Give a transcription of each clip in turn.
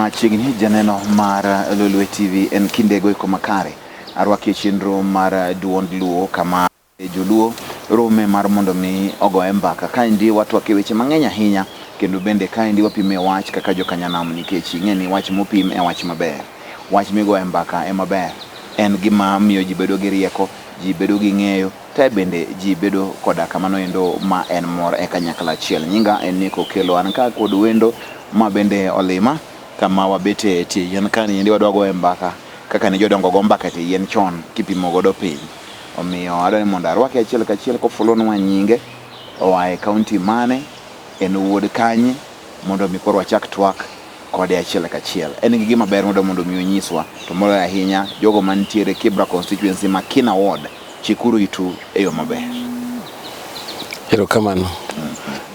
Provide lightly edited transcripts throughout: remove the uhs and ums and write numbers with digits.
Machiegni janeno mar Lolwe TV en kindego eko makare. Arwaki e chenro mar Duond Luo kama joluo rome mar mondo mi ogoye mbaka. Kaendi watwak e weche mang'eny ahinya kendo bende kaendi wapime wach kaka jokanyanam nikech ing'e ni wach mopim e wach maber. Wach migoye mbaka ema ber. En gima miyo ji bedo gi rieko, ji bedo gi ng'eyo te bende ji bedo koda kamano endo ma en mor e kanyakla achiel. Nyinga en Nick Okello, an ka kod wendo ma bende olima kama wabete e tie yien kani endi wadwa goye mbaka kaka ne jodongo go mbaka e tie yien chon kipimo godo piny. Omiyo adwa ni mondo arwake achiel kachiel kofulonwa nyinge, oa e kaunti mane, en wuod kanye, mondo mi koro wachak twak kode achiel kachiel. En gi gima ber mondo mondo mi onyiswa, to moloyo ahinya jogo mantiere Kibra constituency Makina ward, chikuru itu e yo maber. Erokamano.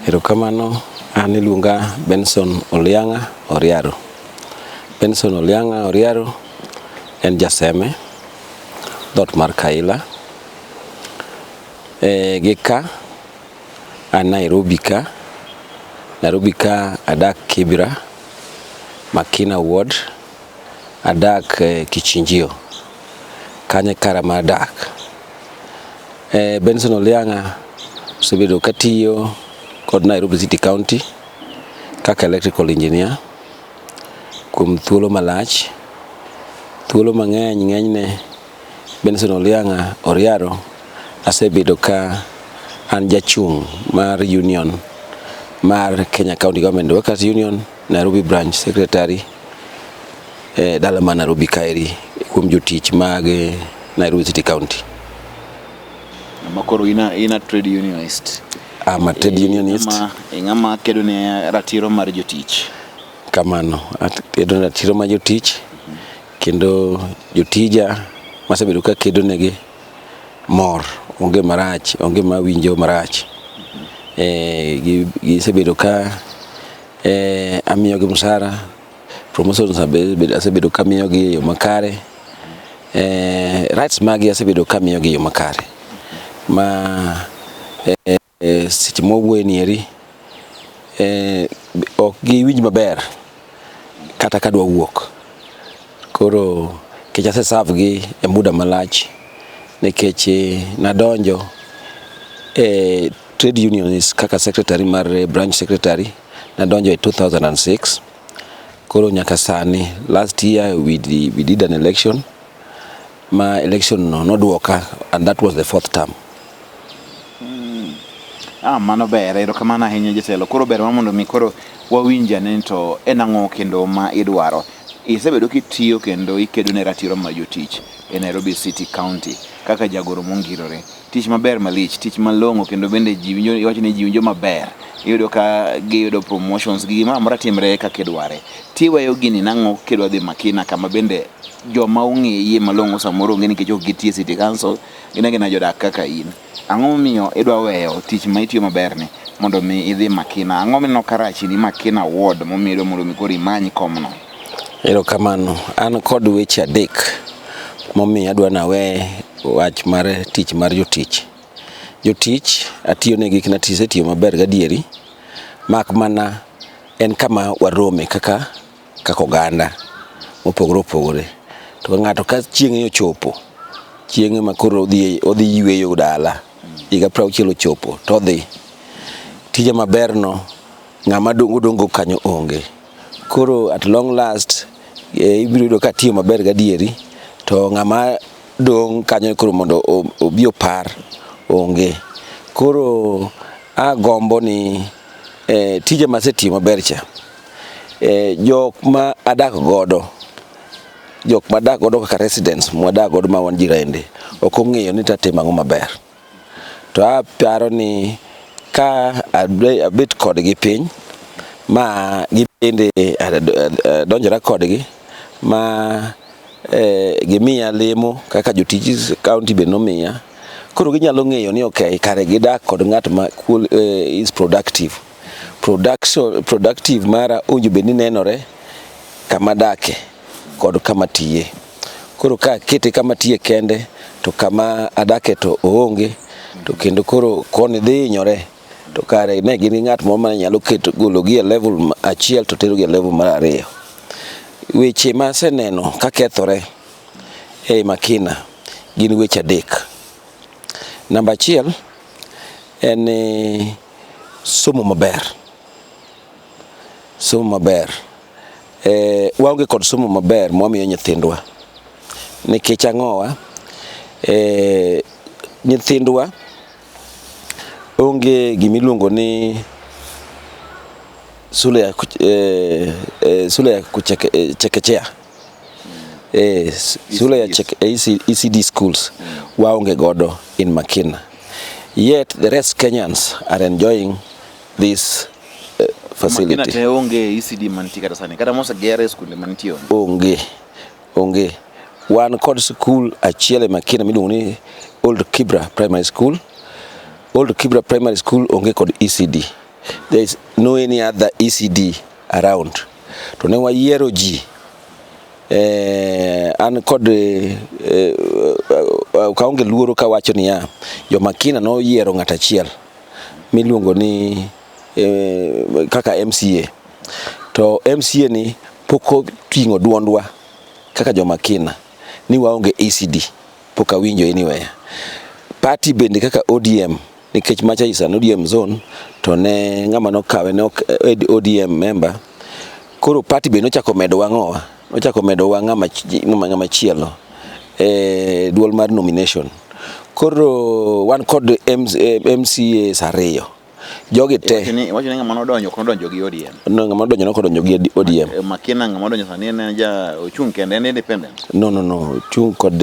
Erokamano. An iluonga Benson Oliang'a Oriaro. Benson Oliang'a Oriaro en jaseme, dhoot mar Kaila. E, gi ka an Nairobi ka. Nairobi ka adak Kibra, Makina Ward, adak e, Kichinjio. Kanyo e kara ma adak. E, Benson Oliang'a osebedo katiyo kod Nairobi City County kaka electrical engineer kuom thuolo malach. Thuolo mang'eny ng'enyne Benson Oliang'a Oriaro asebedo ka an jachung' mar union mar Kenya County Government Workers Union Nairobi Branch Secretary e dala ma Nairobi kaeri kuom jotich mag Nairobi City County. Ma koro ina, ina trade unionist. I'm a trade unionist. Ing'ama kedo ne ratiro mar jotich. Kamano, akedo ne ratiro mar jotich kendo jotija masebedo ka kedo negi mor, onge marach, onge mawinjo marach. E, gisebedo ka e, amiyogi msara, promotions asebedo ka amiyogi e yo makare. E, rights magi asebedo ka amiyogi e yo makare. Ma e, seche mwawuoye ni eri e, ok giwinj maber kata ka dwa wuok. Koro nikech ase serve gi e muda malach nikech nadonjo e trade unionist kaka secretary mar branch secretary nadonjo e 2006 koro nyaka sani last year we did an election ma election no noduoka and that was the fourth term. Ah, mano ber, erokamano ahinya jatelo. Koro ber ma mondo mi koro wawinj ane to en ang'o kendo ma idwaro. Isebedo kitiyo kendo ikedo ne ratiro mar jotich e Nairobi City County kaka jagoro mongirore. Tich maber malich, tich malong'o kendo bende ji winjo, iwacho ni ji winjo maber. Iyudo ka giyudo promotions gi gimoro amora timre kaka idware. Tiweyo gini nang'o kidwa dhi Makina kama bende joma ong'eye malong'o samoro onge nikech ok gitiyo e City Council, gin agina jodak kaka in. Ang'o momiyo idwa weyo tich ma itiyo maber ni mondo mi idhi Makina? Ang'o mineno ka rachni Makina ward momiyo idwa mondo mi koro imany komno? Erokamano. An kod weche adek momiyo adwa nawe wach mar tich mar jotich. Jotich atiyo negi kendo asetiyo maber gadieri, mak mana en kama warome kaka kaka oganda mopogore opogore. To ng'ato ka chieng'e ochopo, chieng'e ma koro odhi odhi yueyo dala, higa 60 ochopo to odhi. Tije maber no ng'ama dong' odong' kanyo onge. Koro at long last e, ibiro yudo ka tiyo maber gadieri to ng'ama dong' kanyo koro mondo obi opar onge. Koro agombo ni e, tije masetiyo maber cha e, jok ma adak godo jok ma adak godo kaka residents mwadak godo ma wan jirende ok ong'eyo ni tatimo ang'o maber. To aparo ni ka abet kodgi piny ma gibende adonjora kodgi ma e, gimiya lemo kaka jotij county be nomiya koro ginyalo ng'eyo ni okay kare gidak kod ng'at ma is productive production productive mara owinjo bed ni nenore kama dake kod kama tiye. Koro ka akete kama tiye kende to kama adake to oonge to kendo koro koni dhi hinyore to kare ne gin gi ng'at moro mane nyalo keto gologi e level achiel to terogi e level mar ariyo. Weche ma aseneno ka kethore ei Makina gin weche adek. Namba achiel en ni somo maber. Somo maber. E, waonge kod somo maber mwamiyo nyithindwa. Nikech ang'owa? E, nyithindwa onge gimiluongo ni shule ya, shule ya chekechea shule ya ECD schools waonge godo in Makina. Yet the rest Kenyans are enjoying this facility. Makina te onge ECD mantie kata sani, kata moseger e skunde mantie onge. Onge, onge. Wan kod skul achiel e Makina miluongo ni Old Kibra Primary School. Old Kibra Primary School onge kod ECD. There is no any other ECD around. To ne wayiero ji an kod kaonge luoro kawacho niya, jo Makina noyiero ng'at achiel miluongo ni kaka MCA. To MCA ni pok oting'o duondwa kaka jo Makina ni waonge ECD. Pok awinjo anywhere. Party bende kaka ODM, nikech macha is an ODM zone, to ne ng'ama nokawe ne ok ODM member. Koro party bende nochako medowa ng'owa, nochako medowa ng'ama chielo e duol mar nomination. Koro wan kod MCAs ariyo. Jogi te Iwacho ni ng'ama nodonjo ok nodonjo gi ODM. No, ng'ama nodonjo nok odonjo gi ODM. Makina ng'ama odonjo sani en ja ochung' kende, en independent. No, ochung' kod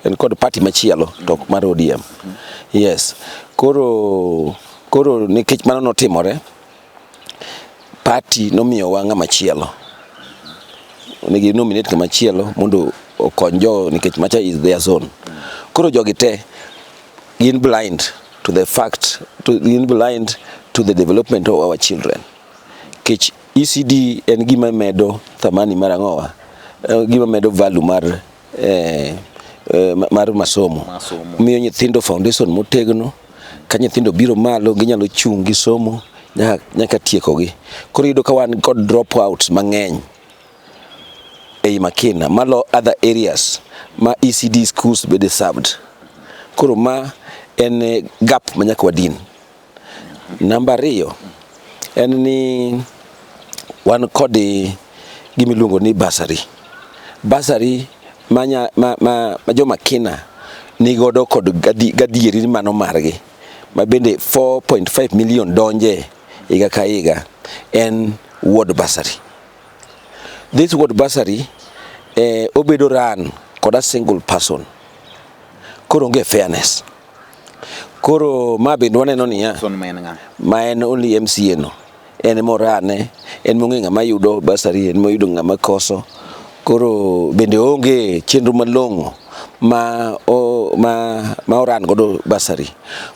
en kod party machielo to ok mar ODM. Yes. Koro nikech mano notimore, party nomiyowa ng'ama chielo. Negi nominate ng'ama chielo mondo okony jo nikech macha is their zone. Koro jogi te gin blind to the fact, gin blind to the development of our children. Kech ECD en gima medo thamani mar ang'owa, gima medo value mar masomo. Masomo. Miyo nyithindo foundation motegno, ka nyithindo biro malo ginyalo chung' gi somo nyaka tiekogi. Koro iyudo ka wan kod dropouts mang'eny ei Makina malo other areas ma ECD schools bende served. Koro ma en gap ma nyaka wadin. Namba ariyo en ni wan kod gima iluongo ni bursary. Bursary ma jo Makina nigodo kod gadieri ni mano margi ma bende 4.5 million donje higa ka higa en ward bursary. This ward bursary obedo run kod a single person. Koro onge fairness. Koro ma bende waneno niya Son ma en ng'a? Ma en only MCA no en morane, en mong'e ng'ama yudo bursary, en moyudo ng'ama koso. Koro bende onge chenro malong'o ma oran godo bursary.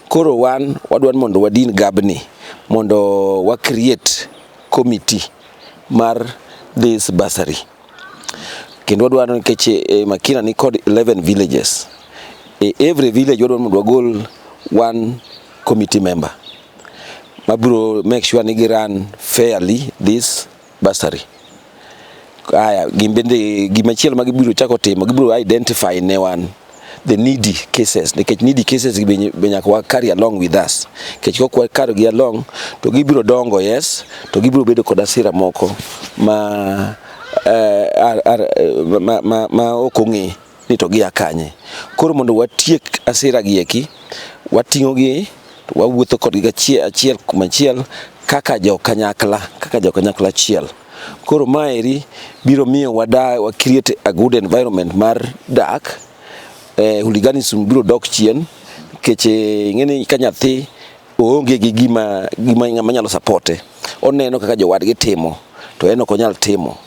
Koro wan wadwa ni mondo wadin gabni mondo wa create committee mar this bursary, kendo wadwaro nikech Makina ni kod 11 villages, e every village wadwaro mondo wagol one committee member mabiro make sure ni gi run fairly this bursary. Aya, gin bende gimachielo ma gibiro chako timo, gibiro identify ne wan the needy cases, nikech needy cases gi be nyaka wa carry along with us, nikech kok wa carry gi along to gibiro dongo, yes, to gibiro bedo kod asira moko ma ok ong'e ni to gia kanye. Koro mondo watiek asira gi eki, wating'o gi to wawuotho kodgi achiel achiel kumachiel kaka jo kanyakla achiel. Koro maeri biro miyo wa create a good environment mar dak. Hooliganism biro dok chien nikech ing'e ni ka nyathi oonge gi gima ng'ama nyalo supporte, oneno kaka jowadgi timo to en ok onyal timo.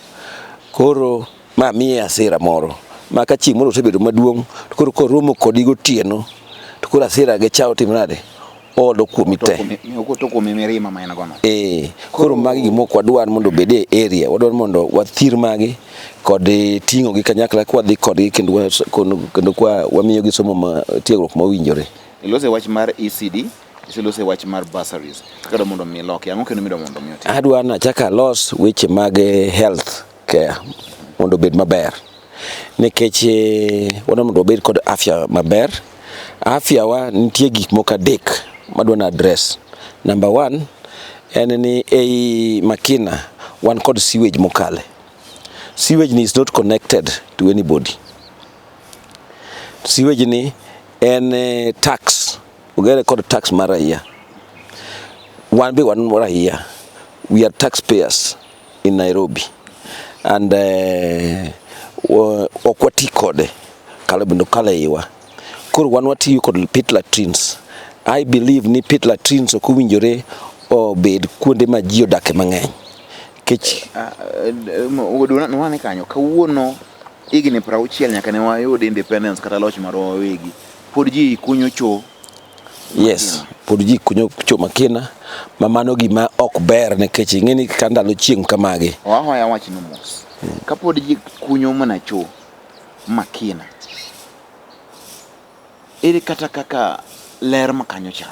Koro ma miye asira moro ma ka chieng' moro osebedo maduong' to koro koromo kodi gotieno to koro asira ge cha otimo nade, oolo kuomi te. To kuom mirima ma en gono. Ee, koro magi gik mok wadwar mondo obed e area, wadwar mondo wathir magi kod ting'o gi kanyakla kwadhi kodgi kendo kwa wamiyogi somo ma tiegruok mowinjore. Ilose wach mar ECD. Iselose wach mar bursaries kaka dwa mondo mi iloki. Ang'o kendo midwa mondo mi otim? Adwa nachak alos weche mag health care mondo obed maber nikech wadwa mondo wabed kod afya maber. Afya wa nitie gik moko adek madwa na address. Number one en ni ei Makina wan kod sewage mokale. Sewage ni is not connected to anybody. Sewage ni en tax, ogere kod tax mar raia. Wan be wan raia. We are taxpayers in Nairobi. And ok wati kode kalo bende okalo e iwa. Koro wan watiyo kod pit latrines. I believe ni pit latrines ok owinjore obed kuonde ma ji odake mang'eny. Kech Nwane kanyo kawuono higni 60 nyaka ne wayud independence kata loch marwa wawegi pod ji kunyo cho. Yes, pod ji kunyo cho Makina ma mano gima ok ber nikech ing'e ni ka ndalo chieng' kamagi. Wahoya wachno mos. Kapod ji kunyo mana cho Makina, ere kata kaka ler ma kanyo chal?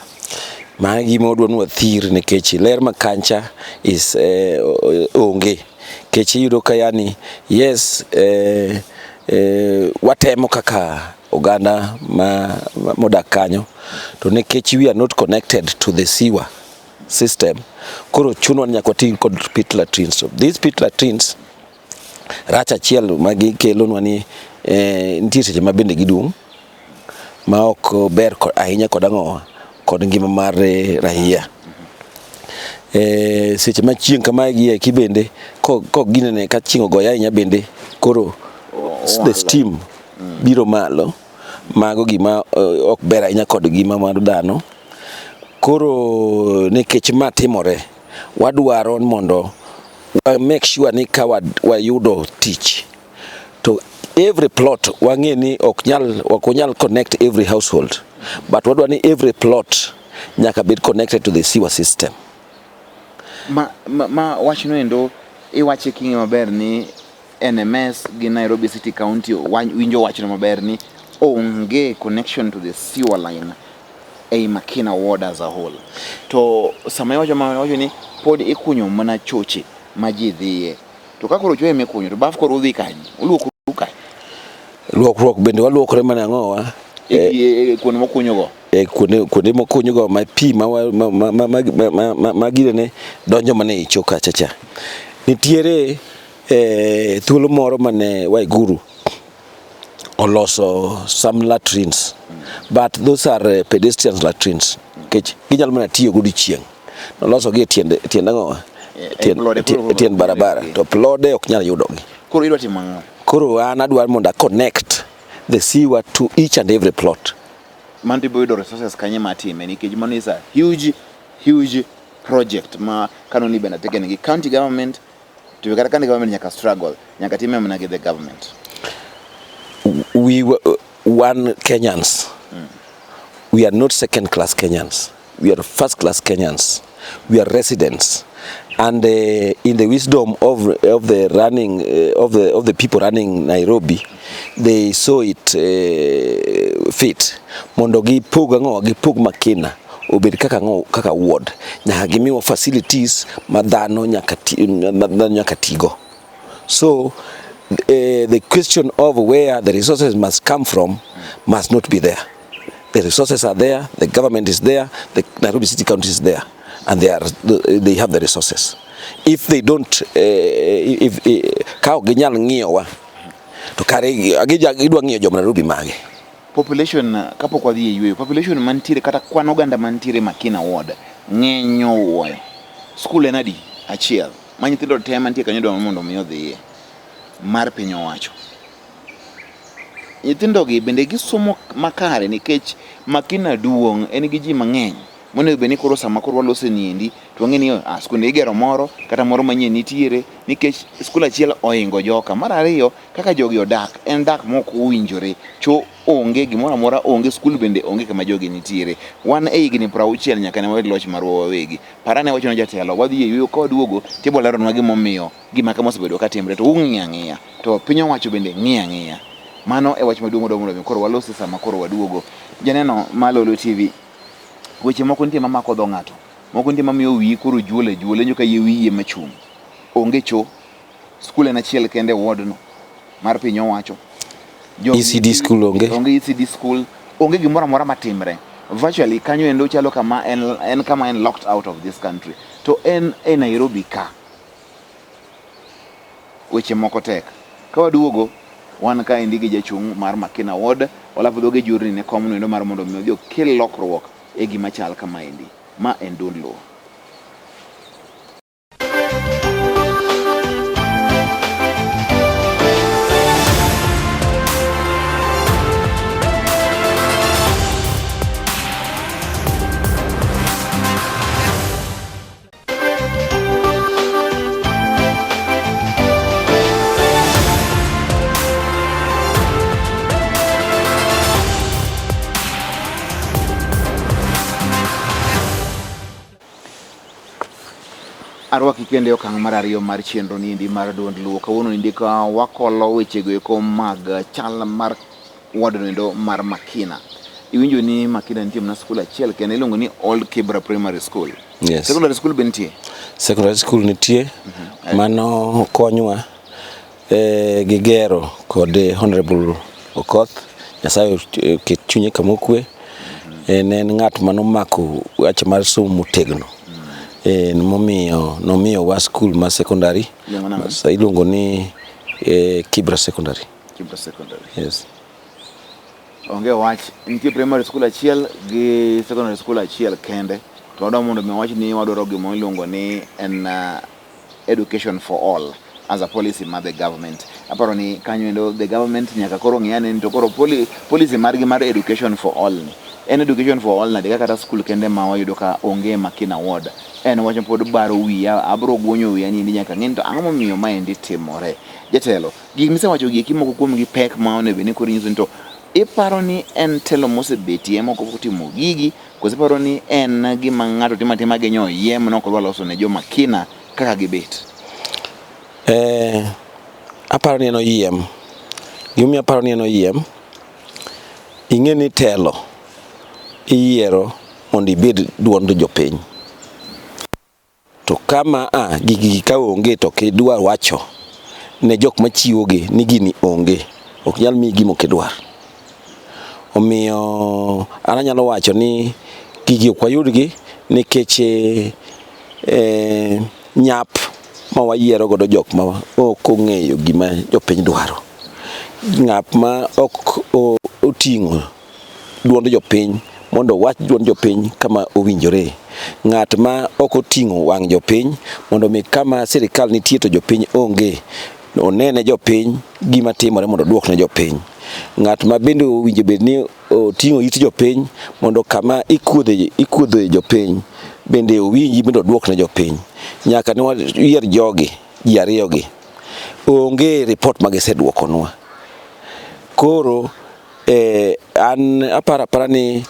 Mano gima wadwa ni wathir nikech ler ma kancha is onge. Nikech iyudo ka yani yes watemo kaka oganda ma modak kanyo to nikech we are not connected to the sewer system koro chunwa ni nyaka wati kod pit latrines. So these pit latrines rach achiel ma gikelonwa ni nitie seche ma bende gidung' ma ok ber ahinya kod ang'owa kod ngima mar raia. Seche ma chieng' kamae gi eki bende kok ginene ka chieng' ogoye ahinya bende koro the steam biro malo. Mago gima ok ber ahinya kod ngima mar dhano. Koro nikech ma timore, wadwaro mondo wa make sure ni ka wayudo tich to every plot wang'e ni ok wanyal connect every household, but wadwa ni every plot nyaka bed connected to the sewer system. Ma wachno endo iwache king'e maber ni NMS gi Nairobi City County winjo wachno maber ni onge connection to the sewer line ei Makina ward as a whole. To sama iwacho ma iwacho ni pod ikunyo mana choche ma ji dhiye. To ka koro choche mikunyo to baf koro udhi kanye? Uluokoru kanye? Luokruok bende waluokore mana ang'owa? E kuonde mokunyogo. E kuonde mokunyogo ma pi ma ginene donjo mana ei cho kacha cha. Nitiere thuolo moro mane Waiguru oloso some latrines, but those are pedestrian latrines nikech ginyalo mana tiyo godiochieng'. Noloso gi e tiend ang'owa? Tiend barabara to plode ok nyal yudogi. Koro idwa timo ang'o? Koro an adwaro mondo a connect the sewer to each and every plot. Mano to ibiro yudo resources kanye mar time nikech mano is a huge huge project ma can only be undertaken gi county government to kata county government nyaka struggle nyaka time mana gi the government. We were one Kenyans. We are not second class Kenyans. We are first class Kenyans. We are residents. And in the wisdom of the running of the people running Nairobi, they saw it fit mondo gipog ang'o gipog Makina obed kaka ang'o kaka ward nyaka gimiwa facilities ma dhano nyaka tigo. So the question of where the resources must come from must not be there. The resources are there, the government is there, the Nairobi City County is there, and they have the resources. If they don't, if ka ok ginyal ng'iyowa, to kare gidwa ng'iyo joma Nairobi mage. Population kapok wadhi e yueyo, population mantiere kata kwan oganda mantiere Makina ward ng'eny owuoyo. Skul en adi? Achiel. Ma nyithindo te mantie kanyo idwa mondo mi odhiye mar piny owacho. Nyithindo gi bende gisomo makare nikech Makina duong' en gi ji mang'eny monego bed ni koro sama koro walose niendi to wang'e ni skunde igero moro kata moro manyien nitiere nikech skul achiel ohingo joka. Mar ariyo kaka jogi odak en dak mok owinjore, cho onge, gimoro amora onge, skul bende onge kama jogi nitiere. Wan e higni 60 nyaka ne wayud loch marwa wawegi. Parane wacho ne jatelo wadhi e yueyo ka waduogo tibo leronwa gimomiyo gima kama osebedo ka timre to ung'iyo ang'iya to piny owacho bende ng'iyo ang'iya. Mano e wach maduong' madwa mondo mi koro walosi sama koro waduogo. Janeno ma Lolwe TV, Weche moko nitie mamako dho ng'ato. Moko nitie mamiyo wiyi koro juol juol injo ka yie wiyi ema chung'. Onge cho. Skul en achiel kende e ward no mar piny owacho. ECD school onge. Onge ECD school. Onge gimoro amora matimre. Virtually kanyo endo chalo kama en kama en locked out of this country. To en e Nairobi ka. Weche moko tek. Ka waduogo, wan kaendi gi jachung' mar Makina Ward, Olaf dhoge jurni ne komno endo mar mondo mi odhi okel lokruok e gima chal kamaendi. Ma en duond Luo. Arwaki kendo e okang' mar ariyo mar chenro niendi mar duond Luo. Kawuono niendi ka wakolo wechego eko mag chal mar ward noendo mar Makina. Iwinjo ni Makina nitie mana skul achiel kende iluongo ni Old Kibra Primary School. Yes. Secondary school be nitie? Secondary school nitie. Mano konywa gi gero kod Honorable Okoth. Nyasaye oket chunye kama okwe. Ne en ng'at manomako wach mar somo motegno. Momiyo nomiyowa skul mar secondary. Iluongo nang'o? Iluongo ni Kibra Secondary. Kibra Secondary. Yes. Onge wach, nitie primary school achiel gi secondary school achiel kende. To wadwa mondo mi wawach ni wadwaro gima iluongo ni en education for all as a policy mar the government. Aparo ni kanyo endo the government nyaka koro ng'i ane ni to koro policy margi mar education for all ni. En education for all nade kata school kende ma wayudo ka onge Makina Ward. En wach pod baro wiya, abro guonyo wiya ni nyaka ng'e ni to ang'o momiyo maendi timore. Jatelo, gik misewacho gi eki moko kuom gi pek ma onego bed ni koro inyiso ni to iparo ni en telo mosebetie ema ok otimo gigi, koso iparo ni en gima ng'ato timo atima gi nyoyiem ne ok odwa loso ne jo Makina kaka gibet? Aparo ni en oyiem. Gimomiyo aparo ni en oyiem, ing'e ni telo iyiero mondo ibed duond jopiny. To kama gigi ka onge to ok idwar wacho ne jok machiwogi ni gini onge, ok nyal miyi gima ok idwar. Omiyo an anyalo wacho ni gigi ok wayudgi nikech nyap ma wayiero godo jok ma ok ong'eyo gima jopiny dwaro. Ng'at ma ok oting'o duond jopiny mondo owach duond jopiny kama owinjore. Ng'at ma ok oting'o wang' jopiny mondo mi kama sirikal nitie to jopiny onge, onene jopiny gima timore mondo oduok ne jopiny. Ng'at ma bende owinjo bed ni oting'o it jopiny mondo kama ikuodhe jopiny bende owinji mondo oduok ne jopiny. Nyaka ne wayier jogi, ji ariyo gi, onge report ma giseduokonwa. Koro an aparo apara ni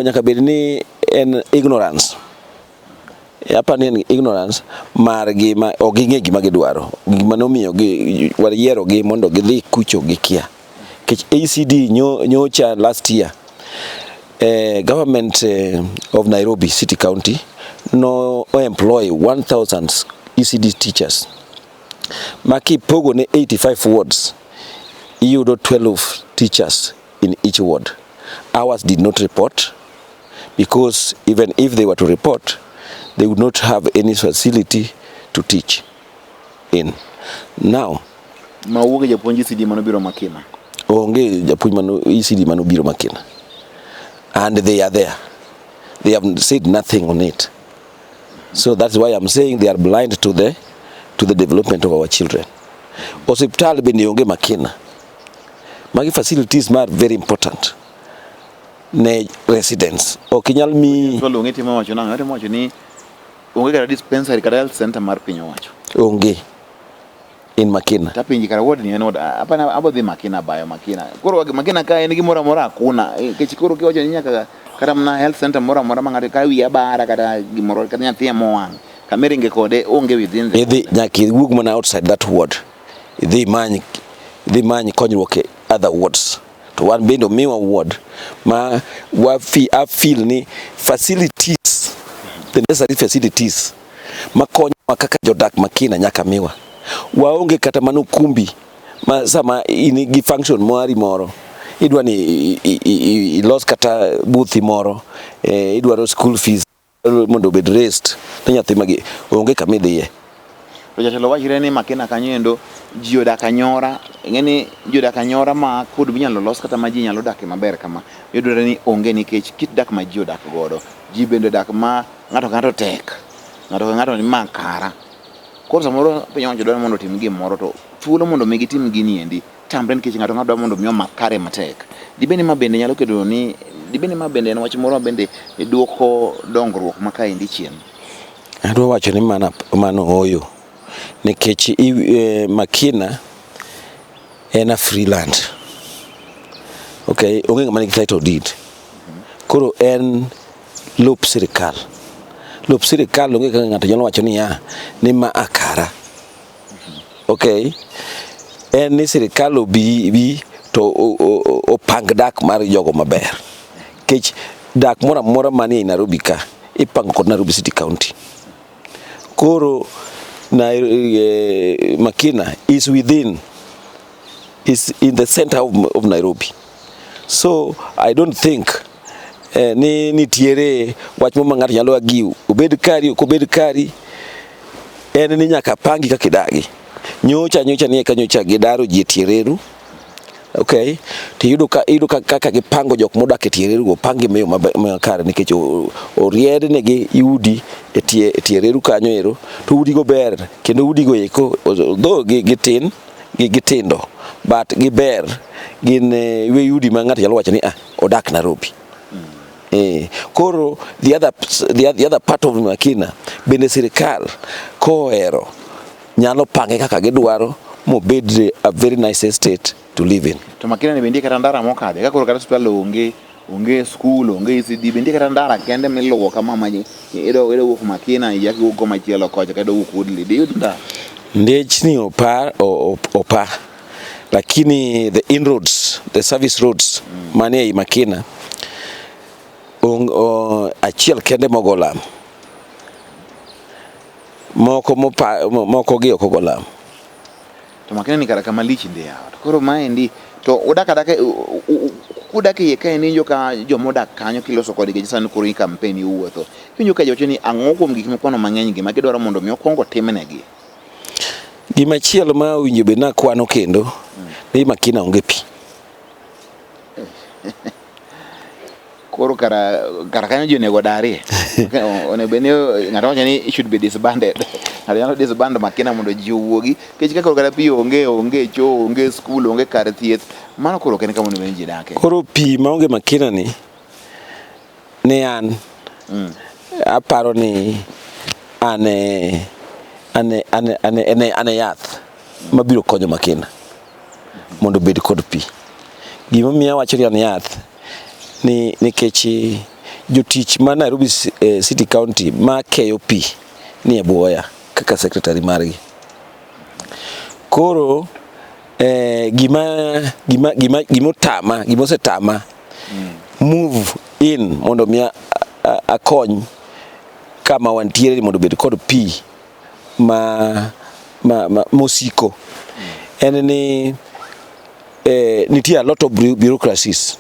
nyaka bed ni en ignorance. Aparo ni en ignorance margi ma ok ging'e gima gidwaro. Gima nomiyo wayiero gi mondo gidhi kucho gikia. Nikech ECD nyocha last year, government of Nairobi City County no employ 1000 ECD teachers. Ma kipogo ne 85 wards, iyudo 12 teachers in each ward. Ours did not report because even if they were to report, they would not have any facility to teach in. Now, ma wuok japuonj ECD manobiro Makina. Onge japuonj mano ECD manobiro Makina. And they are there. They have said nothing on it. So that's why I'm saying they are blind to the development of our children. Osiptal bende onge Makina. Magi facilities are very important ne residents. Ok inyal mi Onge timo wacho nang'o? Timo wacho ni onge kata dispensary kata health center mar piny owacho. Onge in Makina. Tapenji kara ward ni en ward apana abo dhi Makina bayo Makina. Koro Makina ka en gimoro amora hakuna. Nikech koro kiwacho ni nyaka kata mana health center moro amora ma ng'ato ka wiya bara kata gimoro kata nyathi ema owang'. Kama iringe kode onge within the Idhi nyaka iwuog mana outside that ward. Idhi imany konyruok e other wards. To wan bende omiwa ward ma wa fi, a feel ni facilities, the necessary facilities makonyowa kaka jodak Makina nyaka miwa. Waonge kata mana ukumbi ma sama in gi function mari moro idwa ni ilos kata booth moro, idwaro school fees mondo obed raised ne nyathi magi onge kama idhiye. To jatelo wachre ni Makina kanyo endo ji odak anyora, ing'e ni ji odak anyora ma kod minyalo los kata ma ji nyalo dake maber kama yudore ni onge nikech kit dak ma ji odak godo. Ji bende odak ma ng'ato ka ng'ato tek, ng'ato ka ng'ato ni ma kara. Koro samoro piny owacho dwaro mondo otim gimoro to thuolo mondo mi gitim gini endi tamre nikech ng'ato ng'ato dwaro mondo mi omak kare matek. Dibed ni ma bende nyalo keto ni dibed ni ma bende en wach moro ma bende duoko dongruok ma kaendi chien. Adwa wacho ni mano ooyo nikech Makina en a free land. Okay, onge ng'ama nigi title deed. Koro en lop sirikal. Lop sirikal onge kaka ng'ato nyalo wacho niya ni ma akara. Okay, en ni sirikal obi bi to opang dak mar jogo maber. Nikech dak moro amora manie Nairobi ka ipango kod Nairobi City County. Koro Makina is within, is in the center of Nairobi. So I don't think ni nitiere wach moro ma ng'ato nyalo argue obed kari ok obed kari, en ni nyaka pangi kaka idagi. Nyocha nyocha nie ka nyocha gidaro ji e tie reru. Okay, to iyudo ka kaka gipango jok modak e tie reru go opangi e yo makare nikech oriednegi udi e tie reru kanyo ero to udi go ber kendo udi go eko though gitin gitindo but giber gin udi ma ng'ato nyalo wacho ni ah odak Nairobi. Koro the other part of Makina bende sirikal kohero nyalo pange kaka gidwaro mobed a very nice estate to live in. To Makina ni bende kata ndara mokadhe ka koro kata hospital onge, onge school, onge ECD, bende kata ndara kende miluwo kama ma idwa wuok Makina ichak iwuok komachielo kocha kata idwa wuok Woodley diyud ndara. Ndechni opa lakini the inroads, the service roads manie ei Makina achiel kende mogo lam. Moko mopa moko gi ok ogo lam. To Makina ni kara kama lich ndi yawa. To koro maendi to udak adaka udak iye ka iwinjo ka jomodak kanyo kiloso kodgi sani koro i campaign iwuotho. Iwinjo ka ji wacho ni ang'o kuom gik mikwano mang'eny gi ma gidwaro mondo mi okwong otimnegi. Gimachielo ma owinjo bed ni akwano kendo ni Makina onge pi. Koro kara kanyo ji onego odarie. Onego bed ni ng'ato wacho ni it should be disbanded. Ng'ato nyalo disband Makina mondo ji owuogi. Nikech ka koro kata pi onge, onge choo, onge skul, onge kar thieth, mano koro ok en kama onego bed ni ji dake. Koro pi maonge Makina ni ne an aparo ni ane yath mabiro konyo Makina mondo obed kod pi. Gimomiyo awacho ni an yath ni nikech jotich ma Nairobi City County ma keyo pi nie buoya kaka secretary margi. Koro gima osetama move in mondo mi akony kama wantiere mondo obed kod pi ma mosiko en ni nitie a lot of bureaucracies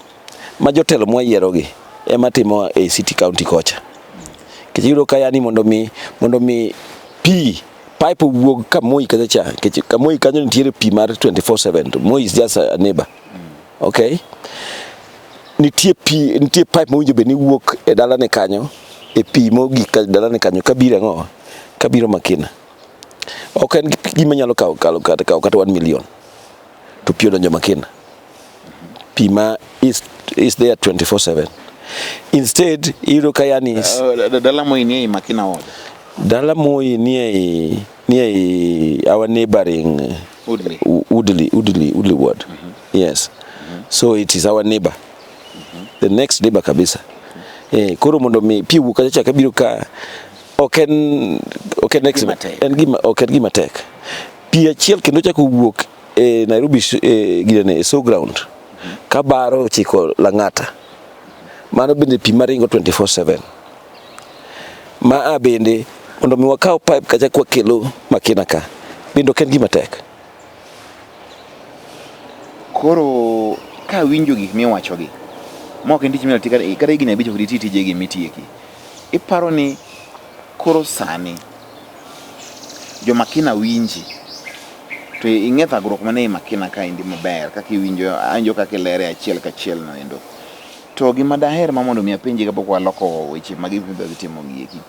ma jotelo mwayiero gi ema timo e City County kocha. Nikech iyudo ka yani mondo mi pi pipe owuog ka Moi kacha cha, nikech ka Moi kanyo nitiere pi mar 24/7 to Moi is just a neighbor. Okay? Nitie pi, nitie pipe mowinjo bed ni wuok e dalane kanyo, e pi mogik ka dalane kanyo kabiro ang'o? Kabiro Makina. Ok en gima nyalo kawo kata 1 million to pi odonjo Makina. Pi ma is there 24/7. Instead, iyudo ka yani dala Moi nie Makina ward. Dala Moi nie our neighboring Woodley. Woodley ward. Yes. So it is our neighbor. The next neighbor kabisa. Koro mondo mi pi wuok kacha cha kabiro ka ok en gima tek. Pi achiel kendo chako wuok e Nairobi ginene e show ground. Kabaro ochiko Lang'ata. Mano bende pi maringo 24/7. Ma a bende mondo mi wakaw pipe kacha kwakelo Makina ka bende ok en gima tek. Koro kawinjo gik miwachogi, ma ok en tich minyalo ti kata higni 5 ok diti tijegi mitieki. Iparo ni koro sani jo Makina winji to ing'e thagruok mane ei Makina kaendi maber kaka iwinjo awinjo kaka ilere achiel kachiel no endo. To gima daher ma mondo mi apenji kapok waloko weche mag gik midwa timo gi eki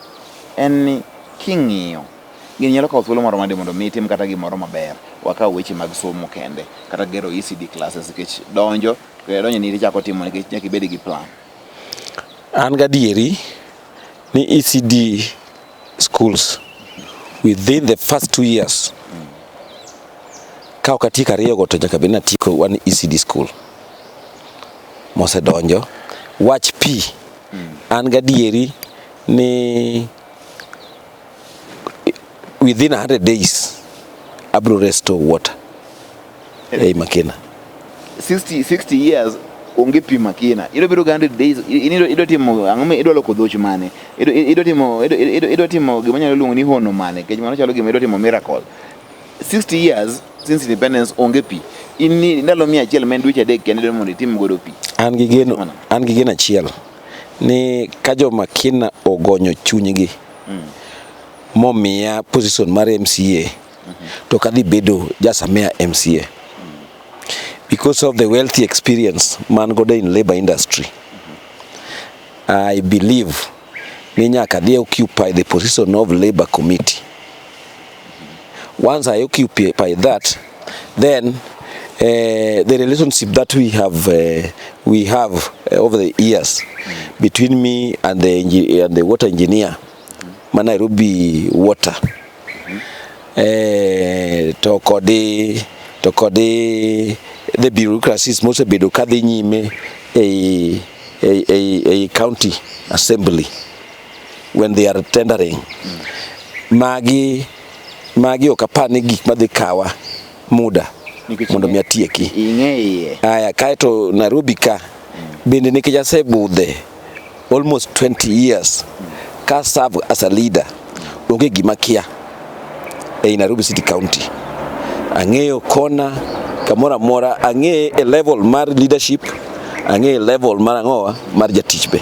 en ni king'iyo gini nyalo kawo thuolo moro made mondo mi itim kata gimoro maber. Wakaw weche mag somo kende kata gero ECD classes nikech donjo donjo ni ichako timo nikech nyaka ibed gi plan. An gadieri ni ECD schools within the first 2 years ka ok atieko ariyo go to nyaka bed ni atieko one ECD school mosedonjo. Wach pi an gadieri ni within 100 days abro restore water ei Makina. 60 years onge pi Makina. Idwa bedo gi 100 days idwa timo ang'o idwa loko dhoch mane? Idwa timo gima nyalo luongo ni hono mane? Nikech mano chalo gima idwa timo miracle. 60 years since independence onge pi. In ni ndalo 100 ma en dweche 3 kende idwa mondo itim godo pi. An gi geno an gi geno achiel ni ka jo Makina ogonyo chunygi momiya position mar MCA to ok adhi bedo jasamea MCA because of the wealthy experience man godo in labor industry. I believe ni nyaka adhi occupy the position of labor committee. Once I occupy that, then the relationship that we have over the years between me and the water engineer ma Nairobi Water to kodi the bureaucracies mosebedo kadhi nyime ei county assembly when they are tendering magi ok apar ni gik madhi kawa muda Nikech mondo mi atieki. Ing'e iye. Aya, kaeto Nairobi ka bende nikech asebudhe almost 20 years ka serve as a leader, onge gima kia ei Nairobi City County. Ang'eyo kona kamoro amora, ang'e e level mar leadership, ang'e e level mar ang'owa mar jatich be.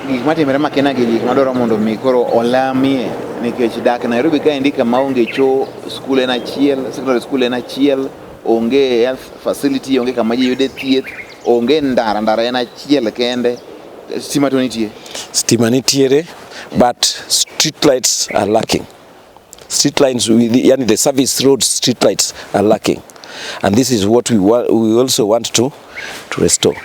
Gik matimore Makina gi gik madwaro mondo mi koro olamie nikech dak Nairobi kaendi kama onge cho, skul en achiel, secondary school en achiel, onge health facility, onge kama ji yude thieth, onge ndara, ndara en achiel kende. Stima to nitie. Stima nitiere, but street lights are lacking. Street lines with, yani the service road street lights are lacking, and this is what we also want to restore.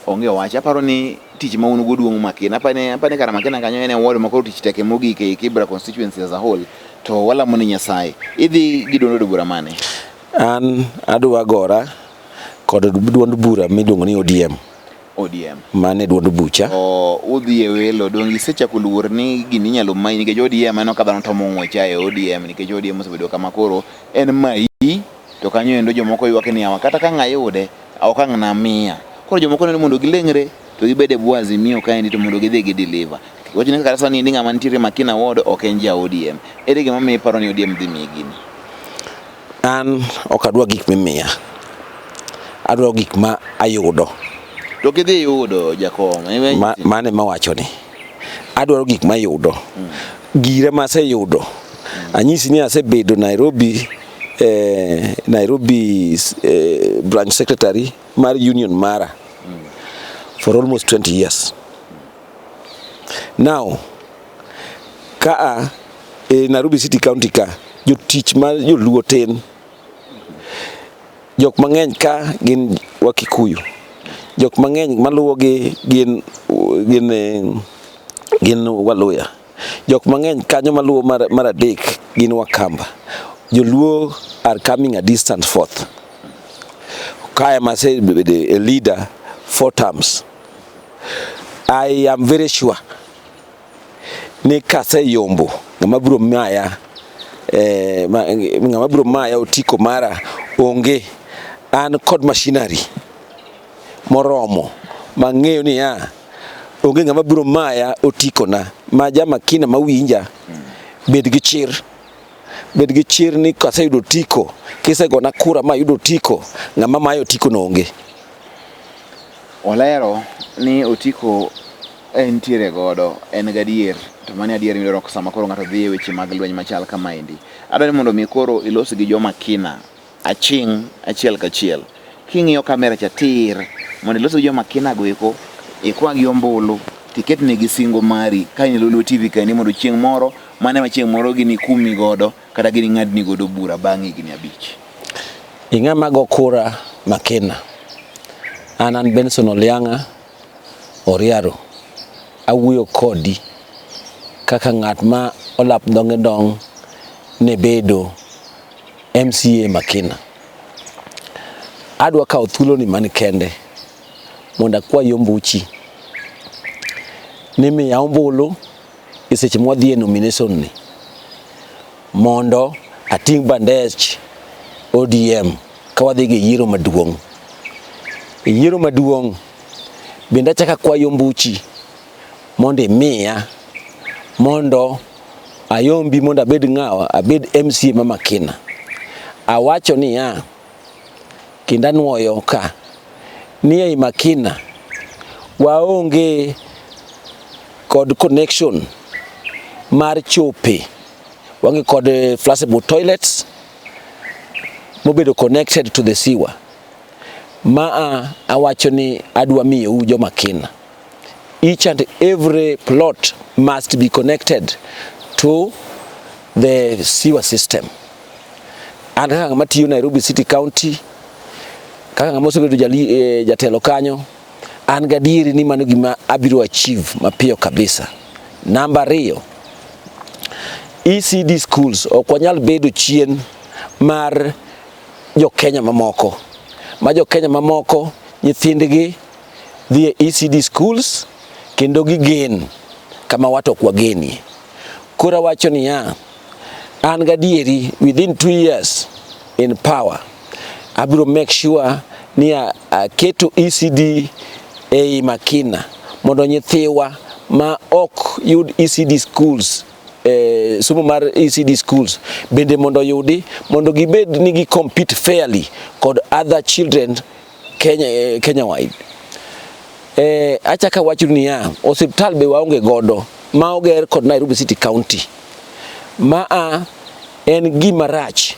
Onge wach. Aparo ni tich ma un go duong' Makina. Apani kara Makina kanyo en e ward ma koro tich teke mogik ei Kibra constituency as a whole. To walamo ni Nyasaye. Idhi gi duond od bura mane? An adwa gora kod duond bura miluongo ni ODM. ODM. Mane duond bucha. O udhi e welo dong isechako luor ni gini inyalo mayi nikech ODM aneno ka dhano tomo ng'wech ae ODM nikech ODM osebedo kama koro en mayi to kanyo endo jomoko ywak ni yawa kata ka ng'a yude ok ang' namiya. Koro jomoko neno mondo gileng're to gibed e bwo Azimio kaendi to mondo gidhi gi deliver. Wach ni kata sani ni ng'ama nitiere Makina ward ok en ja ODM. Ere gima miyo iparo ni ODM dhi miyi gini? An ok adwa gik mimiya, adwaro gik ma ayudo. To kidhi yudo jakom. Mane mawacho ni adwaro gik mayudo. Gira maseyudo anyisi ni asebedo Nairobi branch secretary mar union mara for almost 20 years now. Kaa e Nairobi City County ka jotich mar joluo tin, jok mang'eny ka gin Wakikuyu, jok mang'eny maluwogi gin Waluya, jok mang'eny kanyo maluwo mar adek gin Wakamba. Joluo are coming a distant fourth. Kae masebedo a leader four terms, I am very sure ni kaseyombo ng'ama biro maya otiko mara onge. An kod machinery moromo mang'eyo niya onge ng'ama biro maya otikona ma jamakina mawinja bed gi chir bed gi chir ni kaseyudo otiko kisegona kura mayudo otiko ng'ama maya otiko no onge. Olero ni otiko entiere godo en gadier to mano adier miyudo sama koro ng'ato dhi e weche mag lweny machal kamaendi. Adwaro ni mondo mi koro ilos gi joma kina aching' achiel kachiel. King'iyo kamera cha tir mondo ilos gi joma kina go eko ikwa gi ombulu tiket negi singo mari ka in e Lolwe TV kaendi mondo chieng' moro mano ema chieng' moro ginikumi godo kata gining'adni godo bura bang' higni abich. Ing'ama go kura Makena. An an Benson Oliang'a Oriaro. Awuoyo kodi kaka ng'at ma olap ndonge ndong' ne bedo MCA Makena. Adwa kawo thuoloni man kende mondo akwayi ombuchi ni miya ombulu e seche mwadhi e nomination ni mondo ating' bandech ODM ka wadhi gi yiero maduong'. E yiero maduong' bende achako akwayi ombuchi mondo imiya mondo ayombi mondo abed ng'awa abed MCA ma Makina. Awacho niya kendo anuoyo ka ni ei Makina waonge kod connection mar chope waonge kod flushable toilets mobedo connected to the sewer. Maa awacho ni adwa miyou jo Makina. Each and every plot must be connected to the sewer system. An kaka ng'ama tiyo Nairobi City County, kaka ng'ama osebedo jatelo kanyo, an gadieri ni mano gima abiro achieve mapiyo kabisa. Namba ariyo, ECD schools ok wanyal bedo chien mar jo Kenya mamoko. Ma jo Kenya mamoko nyithindgi dhi e ECD schools kendo gigen kama wato ok wagenie. Koro awacho niya, an gadieri within 2 years in power abiro make sure ni aketo ECD ei Makina mondo nyithiwa ma ok yud ECD schools somo mar ECD schools bende mondo oyudi mondo gibed ni gi compete fairly kod other children Kenya, Kenya wide. Achako awacho niya, osiptal be waonge godo ma oger kod Nairobi City County. Maa en gima rach.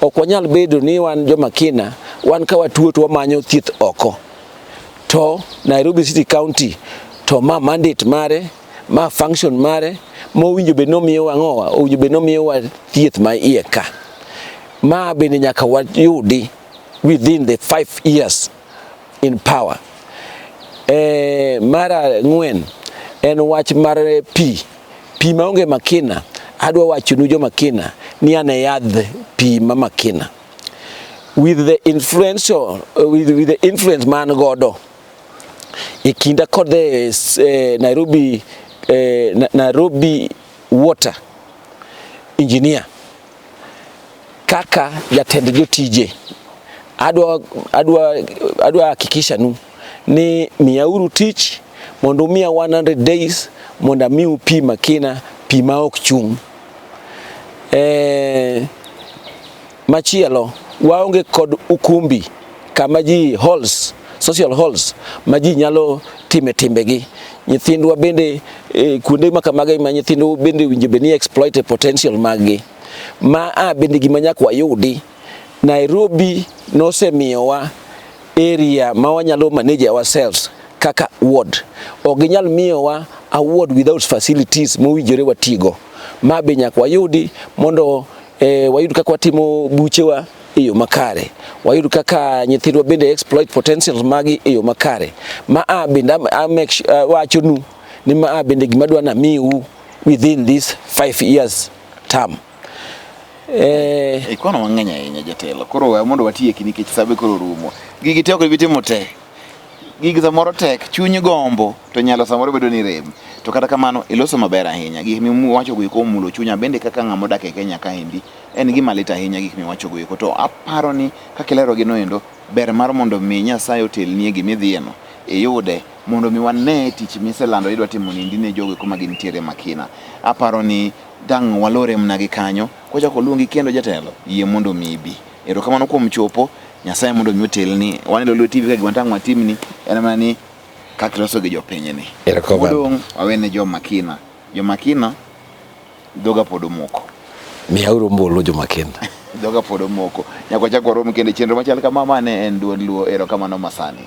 Ok wanyal bedo ni wan jomakina, wan ka watuo to wamanyo thieth oko. To Nairobi City County to ma mandate mare, ma function mare, mowinjo bed nomiyowa ang'owa, owinjo bed nomiyowa thieth ma iye ka. Ma bende nyaka wayudi within the 5 years in power. Mar ang'wen en wach mar pi. Pi maonge Makina, adwa wachonu jo Makina ni an e yadh pi ma Makina. With the influential, with the influence man godo e kinda kod the Nairobi, Nairobi Water engineer kaka jatend jotije adwa hakikisha nu ni miyauru tich mondo umiya 100 days mondo amiu pi Makina, pi ma ok chung'. Machielo waonge kod ukumbi kama ji halls, social halls ma ji nyalo time timbegi. Nyithindwa bende kuonde ma kamago ma nyithindwa bende winjo bed ni exploit potential mag gi. Ma a bende gima nyaka wayudi. Nairobi nosemiyowa area ma wanyalo manage ourselves kaka ward. Ok ginyal miyowa a ward without facilities mowinjore watigo. Ma be nyaka wayudi mondo wayud kaka watimo buchewa e yo makare. Wayud kaka nyithindwa bende exploit potentials magi e yo makare. Ma a bende wachonu ni ma a bende gima adwa namiu within this 5 years term. Ikono mang'eny ahinya jatelo. Koro we mondo watieki nikech sabe koro rumo. Gigi te ok ibi timo te. Gigi samoro tek, chuny gombo to nyalo samoro bedo ni rem. To kata kamano iloso maber ahinya. Gik miwacho go eko omulo chunya bende kaka ng'ama odak e Kenya kaendi en gima lit ahinya gik miwacho go eko. To aparo ni kaka ilero gi noendo ber mar mondo mi Nyasaye otelni e gima idhiyeno iyude mondo mi wane tich miselando idwa timo niendi ne jogo eko ma gintiere Makina. Aparo ni dang' walore mna gi kanyo kochako luongi kendo jatelo yie mondo mi ibi. Erokamano kuom chopo, Nyasaye mondo mi otelni. Wan e Lolwe TV ka gima tang' watimni en mana ni kaka iloso gi jopinyni. Erokamano. Modong' wawene jo Makina. Jo Makina dhoga pod omoko. Miyauru ombulu jo Makina. Dhoga pod omoko. Nyaka wachak warom kendo e chenro machal kama ma ne en Duond Luo. Erokamano masani.